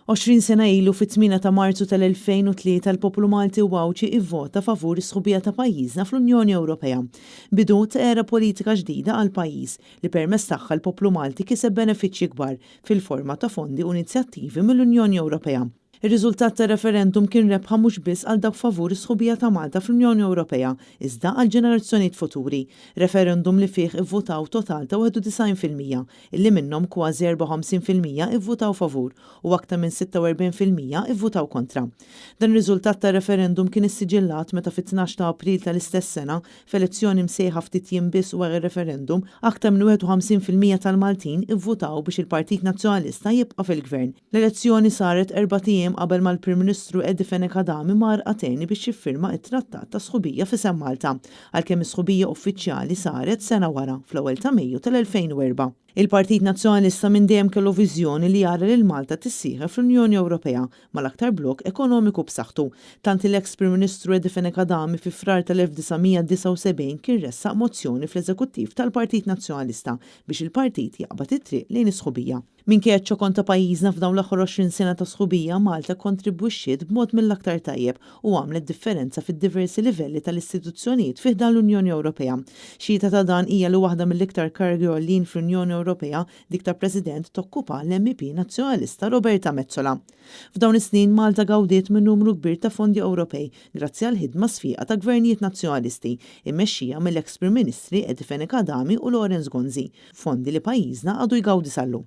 20 sena ilu fit-8 ta' Marzu tal-2003 l-poplu Malti u Għawdxi ivvota favur is-sħubija ta' pajjiżna fl-Unjoni Ewropea. Bidu ta' era politika ġdida għall-pajjiż li permezz tagħha l-poplu Malti kiseb benefiċċji kbar fil-forma ta' fondi u inizjattivi mill-Unjoni Ewropea. Ir-riżultat tar-referendum kien rebħa mhux biss għal dawk favur is-sħubija ta' Malta fl-Unjoni Ewropea, iżda għall-ġenerazzjonijiet futuri. Referendum li fih ivvutaw total ta' 91%, illi minnhom kważi 54% ivvutaw favur u aktar minn 46% ivvutaw kontra. Dan ir-riżultat tar-referendum kien issiġillat meta fit-12 ta' April tal-istess sena, f'elezzjoni msejħa ftit jiem biss wara r-referendum, aktar minn 51% tal-Maltin ivvutaw biex il-Partit Nazzjonalista jibqa' fil-Gvern. L-elezzjoni saret erbat ijiem qabel ma l-Prim Ministru Eddie Fenech Adami mar Ateni biex jiffirma t-Trattat ta' Sħubija f'isem Malta, għalkemm is-sħubija uffiċjali saret sena wara, fl-ewwel ta' Mejju tal-2004. Il-Partit Nazzjonalista minn dejjem kellu viżjoni li jara lil Malta tissieħeb fl-Unjoni Ewropea mal-aktar blokk ekonomiku b'saħħtu, tant li l-eks Prim Ministru Eddie Fenech Adami fi Frar tal-1979 kien ressaq mozzjoni fl-Eżekuttiv tal-Partit Nazzjonalista biex il-partit jaqbad it-triq lejn is-sħubija. Minkejja ċ-ċokon ta' pajjiżna f'dawn l-aħħar 20 sena ta' sħubija, Malta kkontribwixxiet b'mod mill-aktar tajjeb u għamlet differenza fid-diversi livelli tal-istituzzjonijiet fi ħdan l-Unjoni Ewropea. Xhieda ta' dan hija li waħda mill-iktar karigi għoljin fl-Unjoni Ewropea, dik ta' President, tokkupa l-MEP Nazzjonalista Roberta Metsola. F'dawn is-snin Malta gawdiet minn numru kbir ta' fondi Ewropej grazzi għall-ħidma sfiqa ta' gvernijiet Nazzjonalisti, immexxija mill-eks Prim Ministri Eddie Fenech Adami u Lawrence Gonzi, fondi li pajjiżna għadu jgawdi sal-lum.